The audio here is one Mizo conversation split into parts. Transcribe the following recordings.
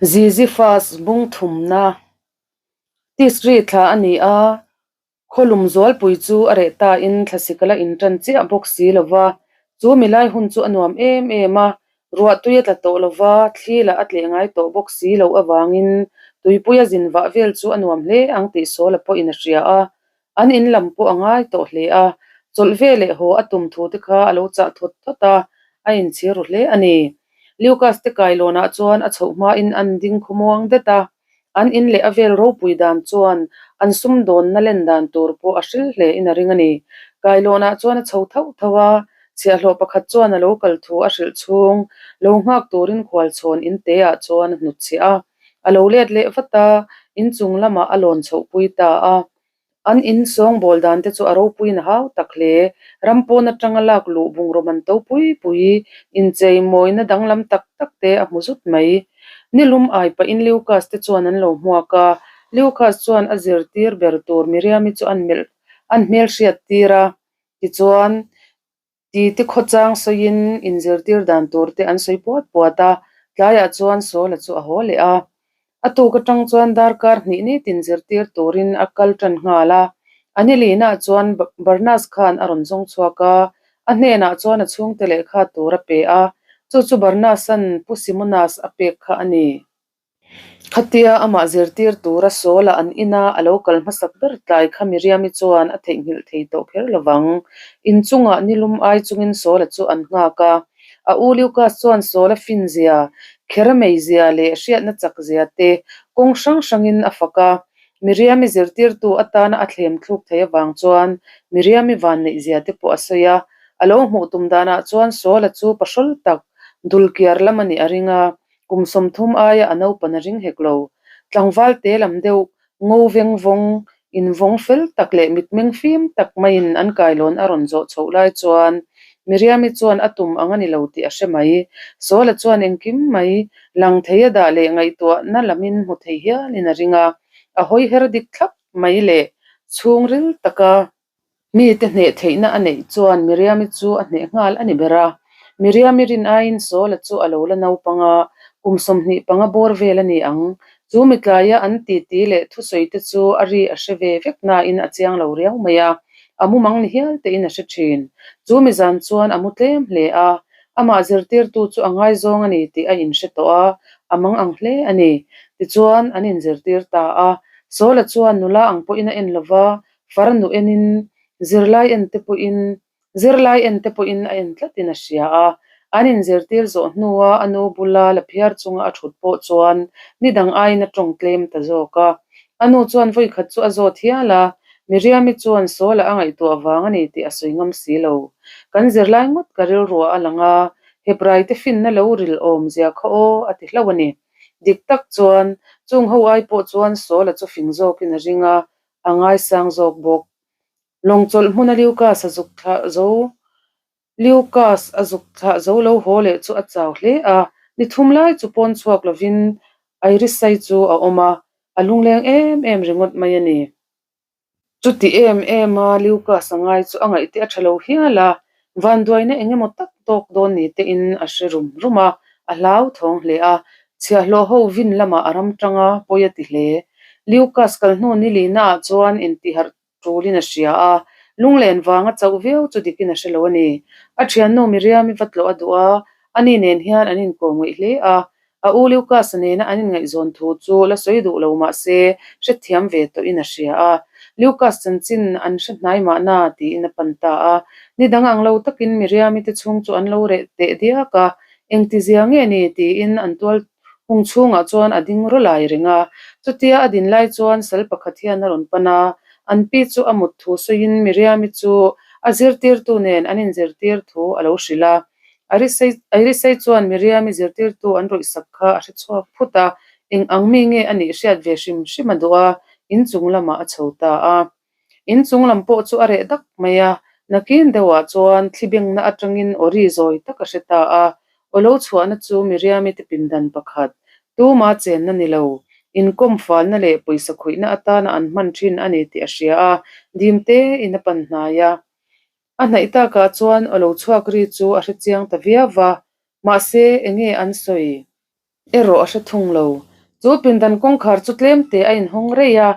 Ziziphus bung thumna Tisri thla a ni a, khawlum zualpui chu a reh tain thlasik a la inṭan chiah bawk si lo va, chu milai hun chu a nuam em em a, ruah tui a tla tawh lo va, thli lah a tleh ngai tawh bawk si loh avangin tuipuia zin vah vel chu a nuam hle ang tih Sawla pawhin a hria a, An in lam pawh a ngai tawh hle a, chawlh ve leh haw a tum thu te kha a lo chah thawt thawt a, a inchhir ru hle a ni. Lucas te kailawnah chuan a chhoh hmain an ding khawmuang det a, an in leh a vel ropui dan chuan an sumdawnna len dan tur pawh a hril hle in a ring a ni. Kailawnah chuan a chho thauh thauh a, chhiahhlawh pakhat chuan a lo kal thu a hrilh chhung lo nghak turin khualchhawn in te ah chuan a hnutchhiah a, a lo let leh vat a, inchung lamah a lawn chhohpui ta a. An in sawngbawl dan te chu a ropuiin a hau tak hle. Ram pawn atanga lak luh bungraw man to pui pui, inchei mawina danglam tak tak te a hmu zut mai. Nilum ai pahin Lucas te chuan an lo hmuak a, Lucas chuan a zirtir ber tur Miriam-i chu an melh an hmelhriat tir a, tichuan Titi khawchang sawiin inzirtir dan tur te an sawi puat puat a, tlaiah chuan Sawla chu a haw leh a. A tuk atang chuan darkar hnih nitin zirtir turin a kal tan nghal a. A nilinah chuan Barnas khan a rawn zawng chhuak a, a hnenah chuan a chhungte lehkha tur a pe a, chu chu Barnas-a'n Pu Simonas a pek kha a ni. Khatia amah zirtir tura Saul-a an ina a lo kal hmasak ber tlai kha Miriam-i chuan a theihnghilh thei tawh kher lo vang. Inchungah nilum ai chungin Saul-a chu an nghak a. A u Lucas chuan Saul-a finzia, khermeizia leh hriatna chakzia te kawng hrang hrangin a fak a. Miriam-i zirtirtu atana a thlem thluk thei avang chuan Miriam-i vanneihzia te pawh a sawi a. A lo hmuh tum danah chuan Saul-a chu pahrawl tak, dulkiar lam a nih a ring a. Kum 30 aia a naupan a ring hek lo. Tlangval te lam deuh, ngo veng vawng, invawng fel tak leh mitmeng fim tak maiin an kailawn a rawn zawh chhoh lai chuan Miriam-i chuan a tum ang a ni lo tih a hre mai. Sawla chuan engkim mai lang thei a dah leh ngaihtuahna lamin hmu thei hialin a ring a, a hawi her dik thlap mai leh chhungril taka Mite hneh theihna a neih chuan Miriam-i chu a hneh nghal a ni ber a. Miriam-i rin aiin Saul-a chu a lo la naupang a, kum 25 bawr vel a ni ang. Chu mitlaia an titi leh thusawi te chu a ri a hre ve vek nain a chiang lo riau mai a, a mumang ni hial tein a hre thin. Chu mizan chuan a mu tlem hle a, amah zirtirtu chu a ngaizawng a ni tih a inhre tawh a, a mang ang hle a ni. Tichuan, an inzirtir ta a. Saul-a chuan nula ang pawhin a en lo va, Farnu enin zirlai en te pawhin zirlai en te pawhin a en tlatin a hria a, an inzirtir zawh hnua a nu bula la phiar chunga a thut pawh chuan ni dang aiin a tawng tlem ta zawk a. A nu chuan vawikhat chu a zawt hial a, Miriam-i chuan Saul-a a ngaihtuah vang a ni tih a sawi ngam si lo. Kan zirlai ngawt ka rilruah a lang a, Hebraite finna lo ril awmzia kha aw a ti hlauh a ni. Dik tak chuan chung ho ai pawh chuan Saul-a chu fing zawkin a ring a, a ngaisang zawk bawk. Lawng chawlh hmuna Lucas a zuk thlah zo Lucas a zuk thlah zo lo haw leh chu a chau hle a, ni thum lai chu pawn chhuak lovin Irisai chu a awm a, a lungleng em em ringawt mai a ni. Chuti em em a Lucas a ngai chu a ngaihte a tha lo hial a, vanduaina eng emaw tak tawk dawn ni tein a hre rum rum a, a hlauthawng hle a, Chhiahhlawh ho vin lamah a ram tang a, pawi a ti hle. Lucas kal hnu ni lihna ah chuan intiharh tulin a hria a, lunglen vanga chauh viau chu dikin a hre lo a ni. A thiannu Miriam-i va tlawh a duh a, ani nen hian an inkawm ngaih hle a. A u Lucas-a nena an inngaihzawn thu chu la sawi duh lo mah se hrethiam ve tawhin a hria a. Lucas chanchin an hre hnai mahna tiin a pan ta a. Ni dang ang lo takin Miriam-i te chhung chu an lo reh teh diak a, Engtizia nge ni? tiin an tual hung chhungah chuan a ding raw lai reng a. Chutia a din lai chuan sal pakhat hian a rawn pan a, an pi chu a mut thu sawiin Miriam-i chu a zirtirtu nen an inzirtir thu a lo hrilh a. Irisai chuan Miriam-i zirtirtu an rawihsak kha a hre chhuak phut a, eng ang mi nge a nih hriat ve hrim hrim a duh a, inchung lamah a chho ta a. In chung lam pawh chu a reh dak mai a, nakin deuhah chuan thli bengna atangin aw ri zawi tak a hre ta a, aw lo chhuahna chu Miriam-i te pindan pakhat, tuma chenna ni lo, inkawm falna leh pawisa khuihna atana an hman thin a ni tih a hria a, dim tein a pan hnai a. A hnaih takah chuan aw lo chhuak ri chu a hre chiang ta viau va, mahse enge an sawi? Erawh a hre thung lo. Chu pindan kawngkhar chu tlem te a inhawng rei a,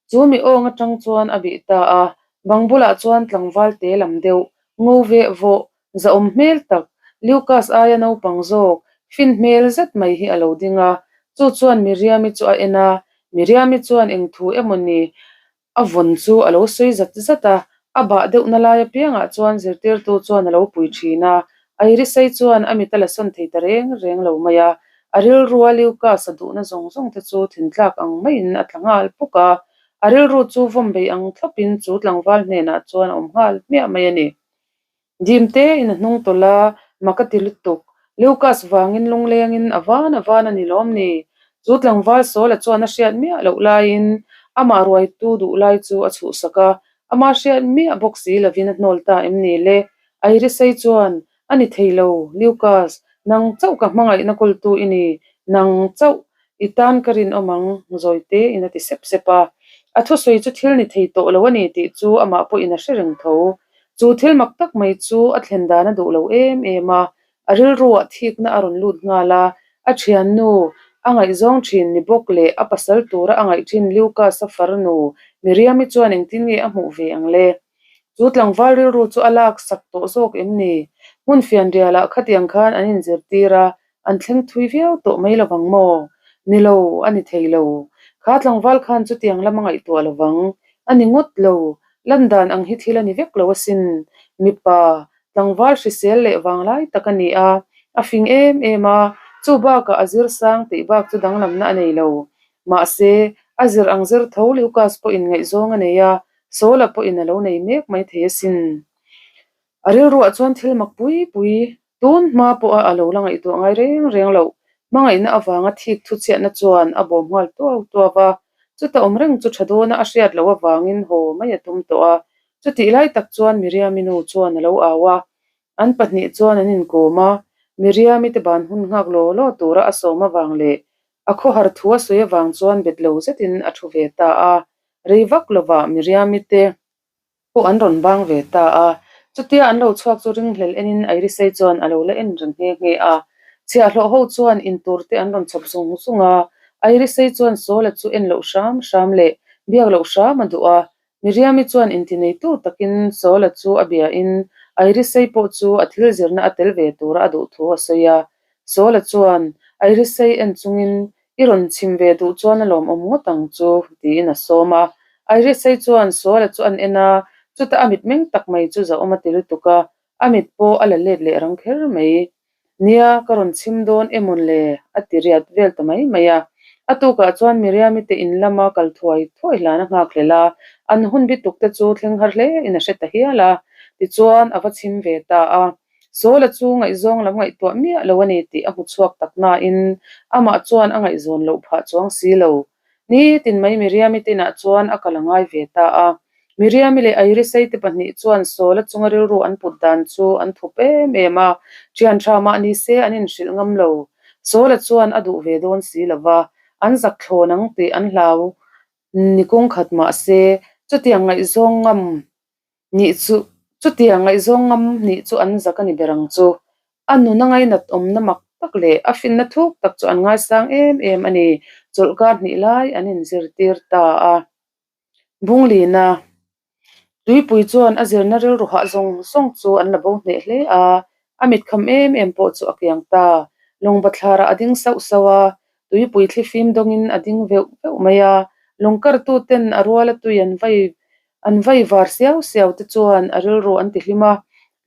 chu mi awng atang chuan a bih ta a, bang bulah chuan tlangval te lam deuh, ngo veh vawh, zahawm hmel tak, Lucas aia naupang zawk, fin hmel zet mai hi a lo ding a, chu chuan Miriam-i chu a en a, Miriam-i chuan eng thu emaw ni A vawn chu a lo sawi zat zat a, a bah deuhna lai apiangah chuan zirtirtu chuan a lo pui thin a. Irisai chuan a mit a la sawn thei ta reng reng lo mai a, a rilrua Lucas a duhna zawng zawng te chu thintlak ang maiin a tla nghal puk a. A rilru chu vawm bei ang thlawpin chu tlangval hnenah chuan a awm nghal hmiah mai a ni. Dim tein a hnung tawlh a, mak a ti lutuk. Lucas vangin lunglengin a van a van a ni lawm ni? Chu tlangval Sawla chuan a hriat miah loh laiin amah ruaitu duh lai chu a chhuhsak a, amah hriat miah bawk si lovin a hnawl ta em ni le? Irisei chuan, A ni thei lo, Lucas, nang chauh ka hmangaihna kawltu i ni, nang chauh I tan ka rinawm ang, zawi tein a ti sep sep a. A thusawi chu thil ni thei tawh lo a ni tih chu amah pawhin a hre reng tho. Chu thil mak tak mai chu a thlen dan a duh lo em em a, a rilruah thikna a rawn lut nghal a, a thiannu, a ngaihzawng thin ni bawk leh a pasal tura a ngaih thin Lucas-a farnu Miriam-i chuan engtin nge a hmuh ve ang le? Chu tlangval rilru chu a lak sak tawh zawk em ni? Hmun fianrialah khatiang khan an inzirtir a, an thleng thui viau tawh mai lovang maw? Ni lo, a ni thei lo. Kha tlangval khan chutiang lam a ngaihtuah lovang. A ni ngawt lo. Lan dan ang hi thil a ni vek lo asin. Mipa, tlangval hrisel leh vanglai tak a ni a, a fing em em a, chu bakah a zir sang tih bak chu danglamna a nei lo. Mahse, a zir ang zir tho Lucas pawhin ngaihzawng a nei a, Saula pawhin a lo nei mek mai thei asin. A rilruah chuan thil mak pui pui, tun hma pawha a lo la ngaihtuah ngai reng reng loh, hmangaihna avanga thik thu chhiatna chuan a bawm nghal tuau tuau va. Chuta awm reng chu tha dawna a hriat loh avangin haw mai a tum tawh a. Chutih lai tak chuan Miriami nu chuan a lo au a, an pahnih chuan an inkawm a, Miriami te ban hun nghak law law tura a sawm avang leh a khawhar thu a sawi avang chuan bet lo zetin a thu ve ta a. Rei vak lovah Miriami te pawh an rawn bang ve ta a. Chutia an lo chhuak chu ringhlel enin Irisei chuan a lo la en reng nghe nghe a. Chhiahhlawh ho chuan intur te an rawn chhawp zung zung a. Irisei chuan Sawla chu en loh hram hram leh biak loh hram a duh a. Miriami chuan intineitu takin Sawla chu a biain Irisei pawh chu a thil zirna a tel ve tura a duh thu a sawi a. Sawla chuan Irisei en chungin I rawn chhim ve duh chuan a lawmawm ngawt ang chu, tiin a sawm a. Iris-i chuan Suala chu an en a, chutah a mitmeng tak mai chu zahawm a ti lutuk a, a mit pawh a la let leh rang kher mai. Nia, ka rawn chhim dawn emawn le? a ti riat vel ta mai mai a. A tukah chuan Miriam-i te in lama kal thuai thuai hlan a nghakhlel a, an hun bituk te chu thleng har hle in a hre ta hial a, tichuan a va chhim ve ta a. Sawla chu ngaihzawng lam ngaihtuah miah lo a ni tih a hmu chhuak tak nain amah chuan a ngaihzawn loh phah chuang si lo. Nitin mai Miriami tinah chuan a kal a ngai ve ta a. Miriami leh Irisei te pahnih chuan Sawla chunga rilru an put dan chu an thup em em a, thian tha mah ni se an inhrilh ngam lo. Sawla chuan a duh ve dawn si lo va, an zak thlawn ang tih an hlau ni kawng khat mah se chutiang ngaihzawng ngam Nih chu, chutiang ngaihzawng ngam nih chu an zak a ni ber ang chu. A nuna ngainat awmna mak tak leh a finna thuk tak chu an ngaisang em em a ni. Chawlhkar hnih lai an inzirtir ta a. Bunglina Tuipui chuan a zirna rilru hah zawng zawng chu an la bo hneh hle a, a mitkham em em pawh chu a kiang ta. Lawngbathlarah a ding sauh sauh a, tuipui thlifim dawngin a ding veuh veuh mai a. Lawngkartuten a ruala tui an vai An vai var siau siau te chuan a rilru an ti hlim a,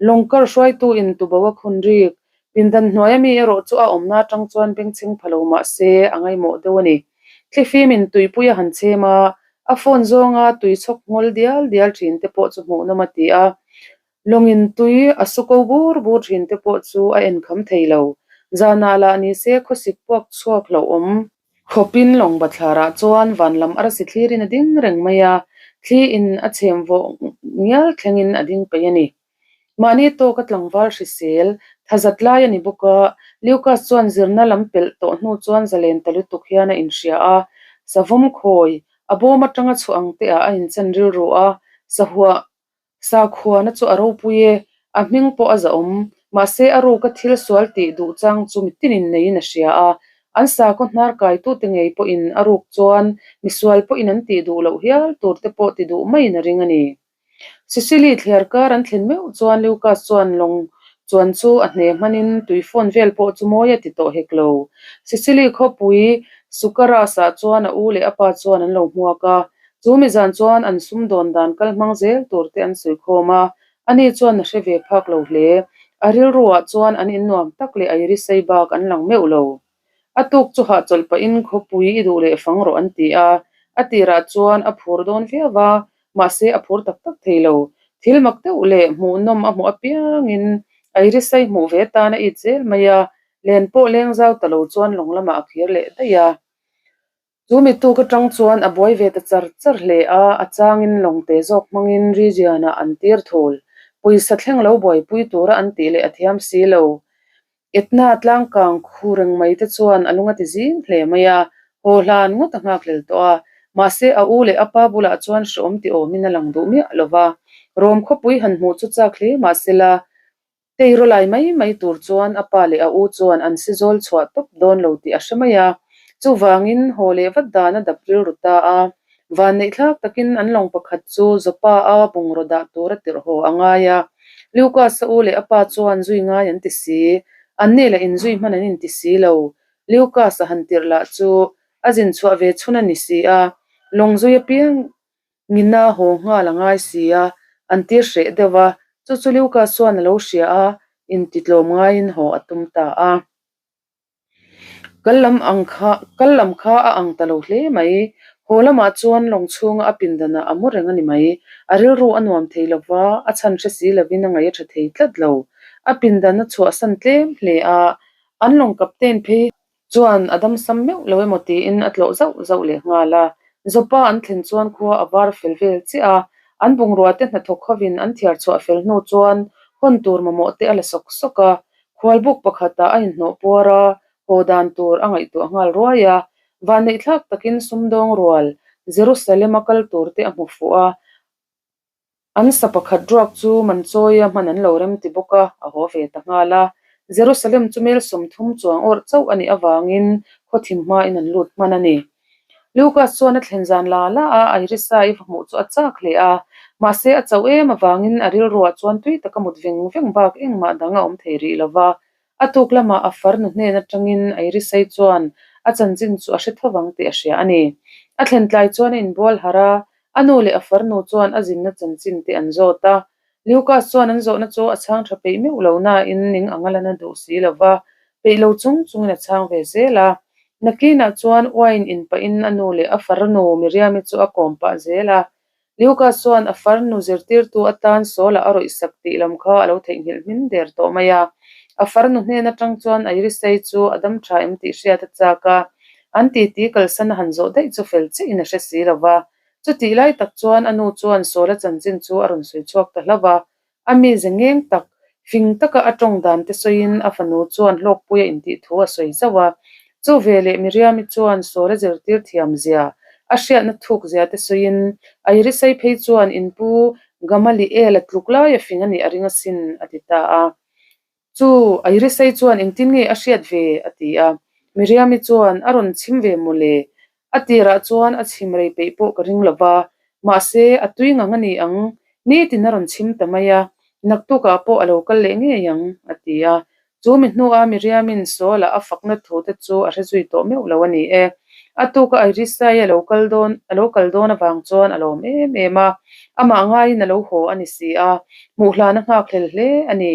lawngkar hruaitu in tubo a khun rik. Pindan hnuaia mi erawh chu a awmna atang chuan bengchheng pha lo mah se a ngaimawh deuh a ni. Thlifim in tuipui a han chhem a, a phone zawnga tui chhawk ngawl dial dial thin te pawh chu hmuhnawm a ti a. Lawngin tui a su ko bur bur thin te pawh chu a enkham thei lo. Zanah lah ni se khawsik puak chhuak hlauhawm. Khawpin lawng bathlarah chuan van lam arsi thlirin a ding reng mai a, thli in a chhem vawh ngial thlengin a ding peih a ni. Mahni tawka tlangval hrisel, thazat lai a ni bawk a, Lucas chuan zirna lam pelh tawh hnu chuan zalen ta lutuk hian a inhria a, savawm khawi, a bawm atanga chhuah ang te ah a inchan rilru a, sahuah Sakhuana chu a ropui e, a hming pawh a zahawm. Mahse, a ruka thil sual tih duh chang chu mitinin neiin a hria a. An sakhaw hnar kaitute ngei pawhin a ruk chuan misual pawhin an tih duh loh hial tur te pawh ti duh maiin a ring a ni. Sicily thliar kar an thlen meuh chuan Lucas chuan lawng chuan chu a hne hmanin tui fawn vel pawh chu mawi a ti tawh hek lo. Sicily khawpui Sukaras-ah chuan a u leh a pa chuan an lo hmuak a, chu mi zan chuan an sumdawn dan kal hmang zel tur te an sawi khawm a, ani chuan a hre ve phak lo hle. A rilruah chuan an innuam tak leh a irisei bak an lang meuh lo. A tuk chu hahchawlh pahin khawpui i duh leh fang rawh an ti a, a tirah chuan a phur dawn viau a, mahse a phur tak tak thei lo. Thil mak deuh leh hmuhnawm a hmuh apiangin a irisei hmuh ve tan a it zel mai a, len pawh leng zau ta lo chuan lawng lamah a kir leh daih a. Chu mi tuk atang chuan a buai ve ta char char hle a, a changin lawngte zawk hmangin Rijianah an tir thul. Pawisa thleng lo buaipui tura an tih leh a thiam si lo. Etna tlangkang khu reng mai te chuan a lung a ti zing hle mai a, haw hlan ngawt a nghakhlel tawh a. Mahse a u leh a pa bulah chuan hreawm ti awmin a lang duh miah lo va. Rom khawpui han hmuh chu chak hle mahsela, Teiraw lai mai mai tur chuan a pa leh a u chuan an si zawl chhuah tawp dawn lo tih a hre mai a, chuvangin haw leh vat dan a dap rilru ta a. Vanneih thlak takin an lawng pakhat chu Joppa a bungraw dah tur a tirh haw a ngai a. Lucas-a u leh a pa chuan zui ngai an ti si, anni lah inzui hman an inti si lo. Lucas-a han tirh lah chu a zin chhuah ve chhun a ni si a, lawng zui apiang Ngina haw nghal a ngai si a, an tir hreh deuh a, chu chu Lucas chuan a lo hria a, intitlawm ngaiin haw a tum ta a. Kal lam ang kha, kal lam kha a ang ta lo hle mai. Haw lamah chuan lawng chhunga a pindanah a mu reng a ni mai. A rilru a nuam thei lo va, a chhan hre si lovin a ngaih a tha thei tlat lo. A pindan a chhuahsan tlem hle a, an lawng captain phei Chuan a damsam meuh lo emaw tiin a tlawh zauh zauh leh nghal a. Joppa an thlen chuan khua a var fel vel chiah a, an bungrua te hnathawk hovin an thiar chhuah fel hnu chuan hawn tur mamawh te a la sawk sawk a. Khualbuk pakhatah a inhnawh puar a, haw dan tur a ngaihtuah nghal ruai a. Vanneihthlak takin sumdawng rual Jerusalem-a kal tur te a hmu fuh a. An sa pakhat ruak chu man chawia hman an lo rem ti bawk a, a haw ve ta nghal a. Jerusalem chu mel 30 chuang awrh chauh a nih avangin khawthim hmain an lut hman a ni. Lucas chuan a thlen zan la la a, Irisa i va hmuh chu a chak hle a. Mahse a chauh em avangin a rilruah chuan tui taka mut veng veng bak engmah dang a awm thei rih lo va. A tuk lamah a farnu hnen atangin Irisai chuan a chanchin chu a hre tho vang tih a hria a ni. A thlen tlai chuan a inbual harh a, A nu leh a farnu chuan a zinna chanchin te an zawt a. Lucas chuan an zawhna chu a chhang tha peih meuh lo nain ning anga lan a duh si lo va, peih lo chung chungin a chhang ve zel a. Nakinah chuan wine in pahin a nu leh a farnu Miriam-i chu a kawm pah zel a. Lucas chuan a farnu zirtirtu atan Saul-a a rawih sak tih lam kha a lo theihnghilh hmin der tawh mai a. A farnu hnen atang chuan Irisei chu a dam tha em tih hriat a chak a. An titi kalsan a han zawh daih chu fel chiahin a hre si lo va. Chutih lai tak chuan a nu chuan Sawla chanchin chu a rawn sawi chhuak ta hlauh va. A mize ngeng tak, fing taka a tawng dan te sawiin a fanu chuan hlawkpui a intih thu a sawi zauh a. Chu veleh Miriami chuan Sawla zirtir thiam zia, a hriatna thuk zia te sawiin Irisai phei chuan inpu Gamaliel-a tluk laia fing a nih a ring asin a ti ta a. Chu Irisai chuan engtin nge a hriat ve? a ti a. Miriami chuan a rawn chhim ve maw le? A tirah chuan a chhim rei peih pawh ka ring lo va, mahse a tui ngang a ni ang, nitin a rawn chhim ta mai a, naktukah pawh a lo kal leh ngei ang, a ti a. Chu mi hnua Miriamin Saul-a a fakna thu te chu a hre zui tawh meuh lo a ni e. A tuka Irisai a lo kal dawn a lo kal dawn avang chuan a lawm em em a, amah ngaiin a lo haw a ni si a, hmuh hlan a nghakhlel hle a ni.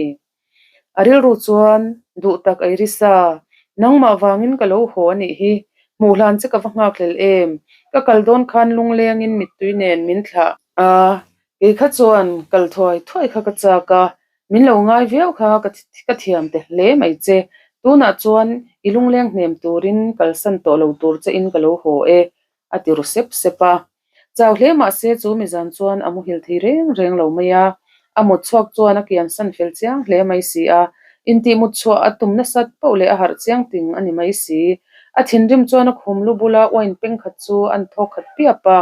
A rilru chuan, Duh tak Irisa, nangmah vangin ka lo haw a nih hi, hmuh hlan che ka va nghakhlel em, ka kal dawn khan lunglengin mittui nen min thlah a, kei kha chuan kal thuai thuai kha ka chak a, Min lo ngai viau kha ka thiam te hle mai che. Tunah chuan i lungleng hnem turin kalsan tawh lo tur che in ka lo haw e, a ti ru sep sep a. Chau hle mah se chu mizan chuan a muhil thei reng reng lo mai a. A mut chhuak chuan a kiansan fel chiang hle mai si a. Intih mut chhuah a tum nasat poh leh a harh chiang ting a ni mai si. A thinrim chuan a khum lu bula wine peng khat chu an thawk khat piap a.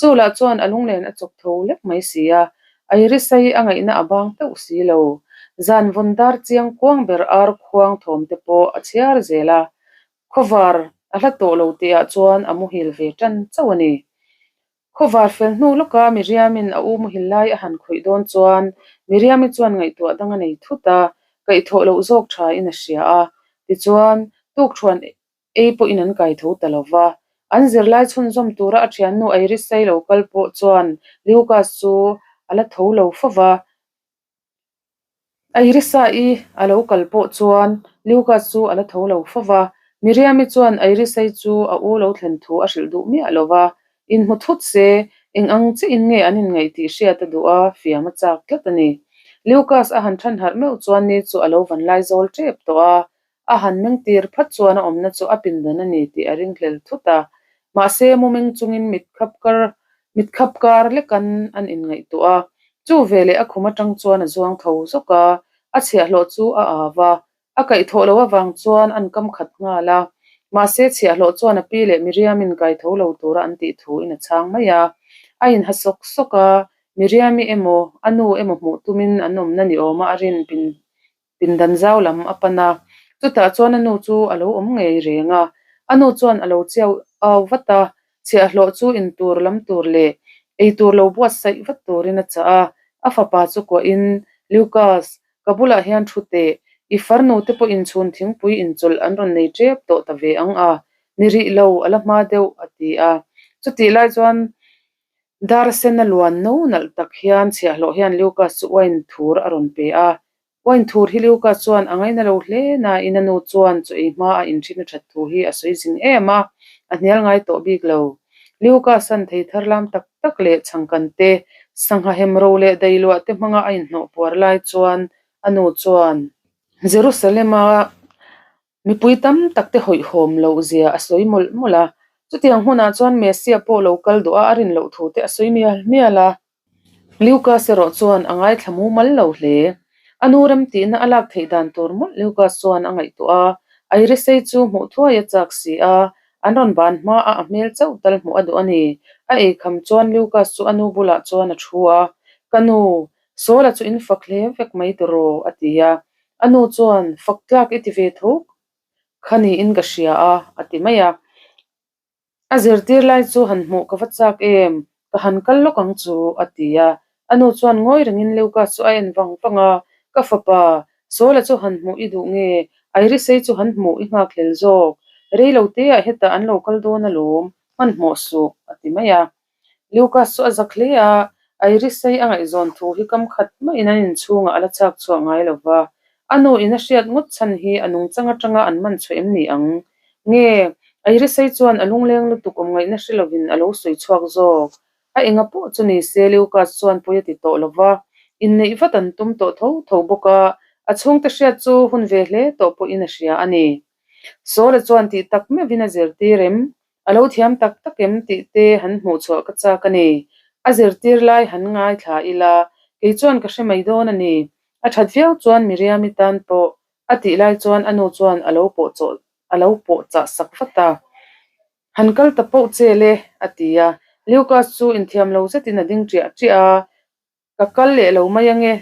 Chu lah chuan a lunglen a chawk tho lek mai si a. Irisai a ngaihna a bang teuh si lo. Zan vawn dar chiang kuang ber ar khuang thawm te pawh a chhiar zel a. Khawvar a hla tawh lo tihah chuan a muhil ve tan chauh a ni. Khawvar fel hnu lawka Miriamin a u muhil lai a han khawih dawn chuan Miriami chuan ngaihtuah dang a nei thut a, kaihthawh loh zawk thain a hria a. Tichuan, tukthuan ei pawhin an kai tho ta lo va. An zirlai chhunzawm tura a thiannu Iris-a lo kal pawh chuan Lucas chu a la tho lo fo va. Iris-a-i a lo kal pawh chuan Lucas chu a la tho lo fo va. Miriam-i chuan Iris-a-i chu a u lo thlen thu a hrilh duh miah lo va. Inhmu thut se, eng ang chiah-in nge an inngaih tih hriat a duh a, fiam a chak tlat a ni. Lucas a han than harh meuh chuan ni chu a lo van lai zawl tep tawh a. A han meng tir phat chuan a awmna chu a pindan a ni tih a ringhlel thut a. Mahse, mu meng chungin mit khap kar mit khap kar lekan an inngaihtuah a. Chu veleh a khum atang chuan a zuang tho zawk a, a chhiahhlawh chu a au a. A kaihthawh loh avang chuan an kam khat nghal a. Mahse, chhiahhlawh chuan a pi leh Miriamin kaitho lo tura an tih thuin a chhang mai a. A inha sawk sawk a, Miriami emaw, a nu emaw hmuh tumin an awmna ni awma a rin pin Pindan zau lam a pan a, chutah chuan a nu chu a lo awm ngei reng a. A nu chuan a lo chiau au vat a, chhiahhlawh chu in tur lam tur leh ei tur lo buatsaih vat turin a chah a. A fapa chu kuahin, Lucas, ka bulah hian thu teh, i farnu te pawhin chhun thingpui inchawlh an rawn nei tep tawh ta ve ang a, ni rih lo a la hma deuh, a ti a. Chutih lai chuan Dar sen a luan no nalh tak hian chhiahhlawh hian Lucas chu wine thur a rawn pe a. Wine thur hi Lucas chuan a ngaina lo hle nain a nu chuan chaw ei hma a inṭhin a ṭhat thu hi a sawi zing em a, a hnial ngai tawh bik lo. Lucas-a'n thei thar lam tak tak leh chhangkan te, sangha hem ro leh dailuah te hmanga a inhnawh puar lai chuan a nu chuan Jerusalem-a Mipui tam tak te hawihhawm loh zia a sawi mawlh mawlh a, chutiang hmunah chuan Messiah pawh lo kal duh a, a rin loh thu te a sawi mial mial a. Lucas erawh chuan a ngaithla mumal lo hle. A nu remtihna a lak theih dan tur mawlh Lucas chuan a ngaihtuah a, Irisei chu hmuh thuai a chak si a, an rawn ban hma a a hmel chauh tal hmuh a duh a ni. A eikham chuan Lucas chu a nu bulah chuan a thu a, Ka nu, Sawla chu in fak hle vek mai tiraw? a ti a. A nu chuan, Fak tlak i ti ve tho kha niin ka hria a, a ti mai a. A zirtir lai chu han hmuh ka va chak em, ka han kal lawk ang chu, a ti a. A nu chuan ngawi rengin Leuka chu a en vang vang a, Ka fapa, Sawla chu han hmuh i duh nge? Irisei chu han hmuh i nghakhlel zawk. Rei lo teah hetah an lo kal dawn alawm, hmanhmawh suh, a ti mai a. Lucas chu a zak hle a, Iris-i a ngaihzawn thu hi kam khat maiin an inchhungah a la chak chhuah ngai lo va. A nu in a hriat ngawt chhan hi a nungchang atanga an man chhuah em ni ang? Nge, Iris-i chuan a lungleng lutuk awm ngaihna hre lovin a lo sawi chhuak zawk. A enga pawh chu ni se Lucas chuan pawi a ti tawh lo va, inneih vat an tum tawh tho tho bawk a, a chhungte hriat chu hun ve hle tawh pawhin a hria a ni. Sawla chuan tih tak meuhin a zirtir em? A lo thiam tak tak em tih te han hmuh chhuah ka chak a ni. A zirtir lai han ngaithla ila, kei chuan ka hre mai dawn a ni. A that viau chuan Miriam-i tan pawh a tih lai chuan a nu chuan a lo pawh chawh a lo pawh chah sak vat a. Han kal ta poh che le, a ti a. Lucas chu inthiam lo zetin a ding ṭiah ṭiah a. Ka kal leh lo mai ange,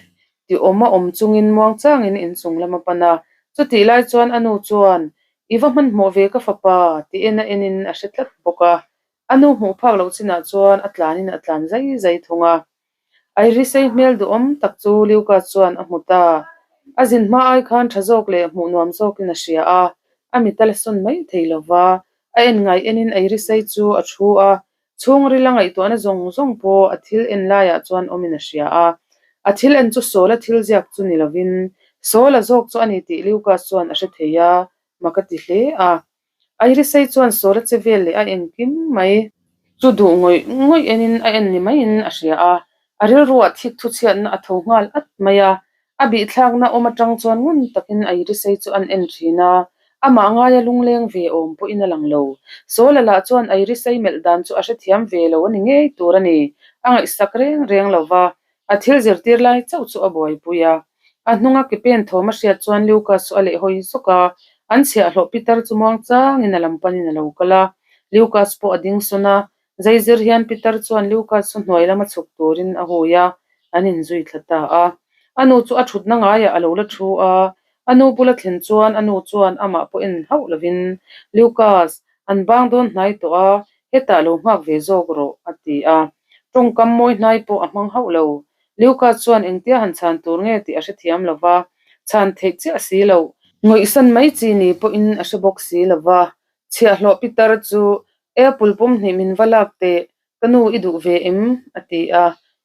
ti awm a awm chungin muangchangin inchung lam a pan a. Chutih lai chuan a nu chuan, I va hmanhmawh ve ka fapa, ti en a enin a hre tlat bawk a. A nu hmuh phak loh chinah chuan a tlanin a tlan zai zai thung a. Irisei hmel duhawm tak chu Luca chuan a hmu ta. A zin hma ai khan tha zawk leh hmuh nuam zawkin a hria a, a mit a la sawn mai thei lo va. A en ngai enin Irisei chu a thu a, Chhungril a ngaihtuahna zawng zawng pawh a thil en laiah chuan awmin a hria a. A thil en chu Saula thil ziak chu ni lovin, Saula zawk chu a ni tih Lucas chuan a hre thei a, mak a ti hle a. Irisei chuan Saula che vel leh a engkim mai chu duh ngawih ngawih enin a en ni maiin a hria a. A rilruah thik thuchhiatna a tho nghal at mai a, A bihthlakna awm atang chuan ngun takin Irisei chu an en thin a, amah ngaia lungleng ve awm pawhin a lang lo. Sawla lah chuan Irisei melh dan chu a hrethiam ve lo a ni ngei tur a ni. A ngaihsak reng reng lo va, a thil zirtir lai chauh chu a buaipui a. A hnunga ke pen thawm a hriat chuan Lucas chu a lehhawi zawk a, an chhiahhlawh Peter chu muangchangin a lam panin a lo kal a. Lucas pawh a ding sawn a, Zaizir hian Peter chuan Lucas chu hnuai lama chhuk turin a hui a, an inzui thla ta a. A nu chu a thutna ngaiah a lo la thu a, A nu bula thlen chuan a nu chuan amah pawh en hauh lovin, Lucas, an bang dawn hnai tawh a, hetah lo nghak ve zawk rawh, a ti a. Tawngkam mawi hnai pawh a hmang hauh lo. Lucas chuan engtia han chhan tur nge tih a hrethiam lo va, chhan theih chiah si loh. Ngawihsan mai chi ni pawhin a hre bawk si lo va, chhiahhlawh pitar chu Apple pawm hnih min va lak teh, Ka nu i duh ve em? a ti a.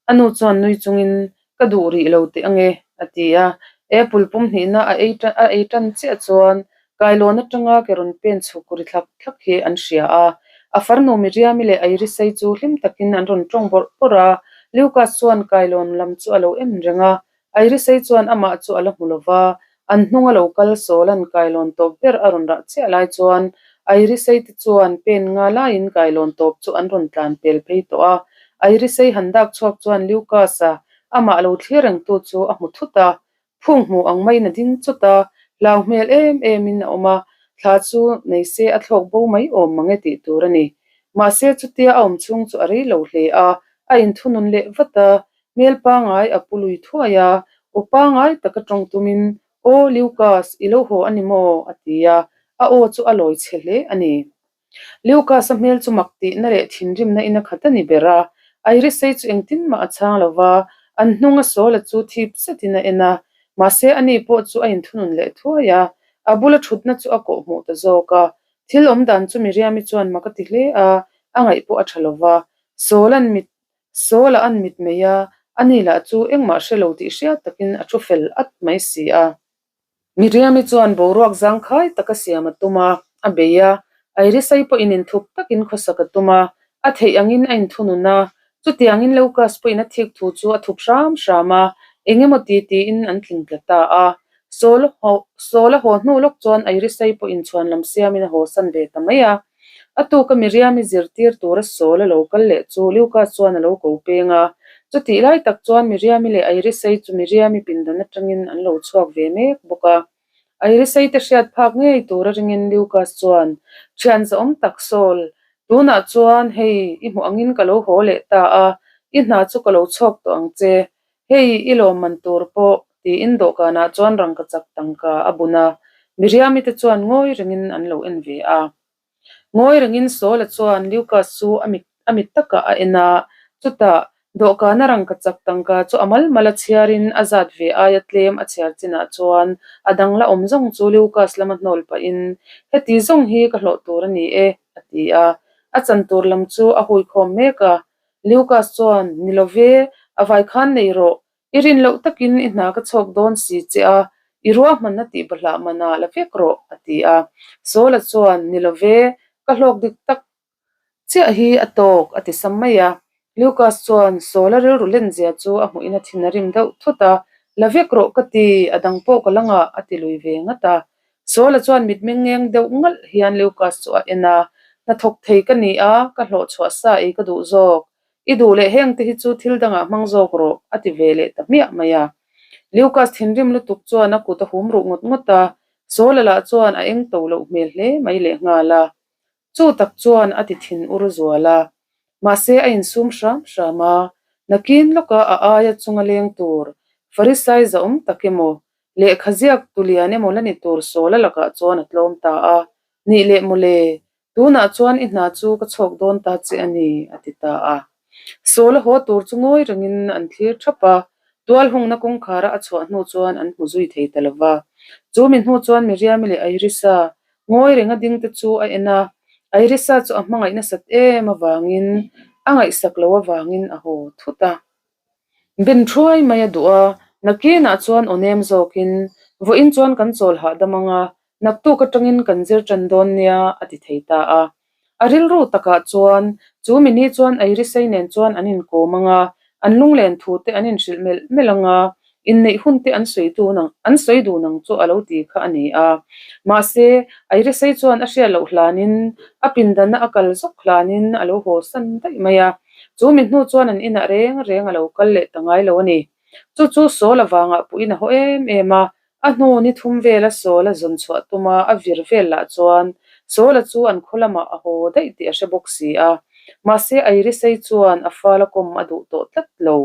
A nu chuan nui chungin, Ka duh rih lo teh ange, a ti a. Apple pum hnihna a ei a ei tan chiah chuan kailawn atanga ke rawn pen chhuk ri thlak thlak hi an hria a. A farnu Miriami leh Irisei chu hlim takin an rawn tawng bawrh bawrh a. Lucas chuan kailawn lam chu a lo en reng a. Irisei chuan amah chu a la hmu lo va, an hnung a lo kal Sawla'n kailawn tawp ber a rawn rah chiah lai chuan Irisei te chuan pen nga laiin kailawn tawp chu an rawn tlan pel phei tawh a. Irisei han dak chhuak chuan Lucas-a amah lo thlir rengtu chu a hmu thut a, phung hmu ang maiin a ding chawt a, hlau hmel em emin a awm a, thla chu nei se a thlawk bo mai awm mang e tih tur a ni. Mahse chutia a awm chhung chu a rei lo hle a, a inthunun leh vat a, Hmel pangai a pu lui thuai a, aw pangai taka tawng tumin, Aw Lucas, i lo haw a ni maw? a ti a, a aw chu a lawi chhe hle a ni. Lucas-a hmel chu mak tihna leh thinrimna in a khat a ni ber a, Iris-ei chu engtin mah a chhang lo va, an hnunga Sawla chu thip zetin a en a, mahse ani pawh chu a inthunun leh thuai a, a bula thutna chu a kawhhmuh ta zawk a. Thil awm dan chu Miriam-i chuan mak a ti hle a, a ngaih pawh a tha lo va, Sawla'n mit Sawl a an mit mai a, ani lah chu engmah hre lo tih hriat takin a thu fel at mai si a. Miriami chuan boruak zangkhai taka siam a tum a, a bei a, Irisai pawhin inthup takin khawsak a tum a, a theih angin a inthunun a, chutiangin Lucas pawhin a thik thu chu a thup hram hram a, eng emaw ti tiin an tling tla ta a. Sawl Sawl a haw hnu lawk chuan Irisai pawhin chhuanlam siamin a hawsan ve ta mai a. A tuka Miriami zirtir tura Sawl a lo kal leh chu Luka chuan a lo ko peng a. Chutih lai tak chuan Miriami leh Irisei chu Miriami pindan atangin an lo chhuak ve mek bawk a. Irisei te hriat phak ngei tura ringin Lucas chuan, Thian zahawm tak Sawl, tunah chuan hei i hmuh angin ka lo haw leh ta a, i hna chu ka lo chhuak tawh ang che. Hei i lawmman tur pawh tiin dawhkanah chuan rangkachak tangka a bun a, Miriami te chuan ngawi rengin an lo en ve a. Ngawi rengin Sawla chuan Lucas chu a mit a mit takah a en a, chutah dawhkana rangkachak tangka chu a mal mal a chhiarin a zat ve aia tlem a chhiar chinah chuan a dang la awm zawng chu Lucas lama hnawl pahin, Heti zawng hi ka hlawh tur a ni e, a ti a. A chan tur lam chu a huikhawm mek a, Lucas chuan, Ni lo ve, a vai khan nei rawh, I rin loh takin i hna ka chhawk dawn si che a, i ruahmanna tih bahlah manah la vek rawh, a ti a. Sawla chuan, Ni lo ve, ka hlawk dik tak chiah hi a tawk, a ti sam mai a. Lucas chuan Sawla rilru lenzia chu a hmuhin a thin a rim deuh thut a, La vek rawh ka ti, a dang pawh ka la ngah, a ti lui ve ngat a. Sawla chuan mitmeng ngeng deuh ngalh hian Lucas chu a en a, Hnathawk thei ka ni a, ka hlawh chhuah sa ei ka duh zawk. I duh leh heng te hi chu thil dangah hmang zawk rawh, a ti ve leh ta hmiah mai a. Lucas thinrim lutuk chuan a kut a hum ruh ngawt ngawt a, Sawla lah chuan a eng to loh hmel hle mai leh nghal a. Chu tak chuan a ti thin ur zual a. Mahse a insum hram hram a, nakin lawka a aia chunga leng tur Farisai zahawm tak emaw, lehkha ziak tu lian emaw la ni tur Sawla lakah chuan a tlawm ta a, Nih leh mawle, Tunah chuan i hna chu ka chhawk dawn ta che a ni, a ti ta a. Sawl a haw tur chu ngawi rengin an thlir thap a, tual hungna kawngkhara a chhuah hnu chuan an hmu zui thei ta lo va. Chu mi hnu chuan Miriami leh Irisa ngawi renga ding te chu a en a, Irisa chu a hmangaih nasat em avangin a ngaihsak lo avangin a haw thut a. Ben thuai mai a duh a, nakinah chuan aw nem zawkin, Vawiin chuan kan chawl hahdam ang a, naktuk atangin kan zir tan dawn nia, a ti thei ta a. A rilru takah chuan, chu mini chuan Irisai nen chuan an inkawm ang a, an lunglen thu te an inhrilh melh melh ang a, inneih hun te an sawi dun ang an sawi dun ang chu a lo ti kha a ni a. Mahse, Irisai chuan a hriat loh hlanin, a pindana a kal zawk hlanin a lo haw san daih mai a. Chu mi hnu chuan an inah reng reng a lo kal leh ta ngai lo a ni. Chu chu Sawl avangah puhin a haw em em a, a hnu ni thum vela Sawl a zawn chhuah tuma a vir vel lah chuan Sawla chu an khaw lamah a haw daih tih a hre bawk si a. Mahse Irisei chuan a fala kawm a duh tawh tlat lo.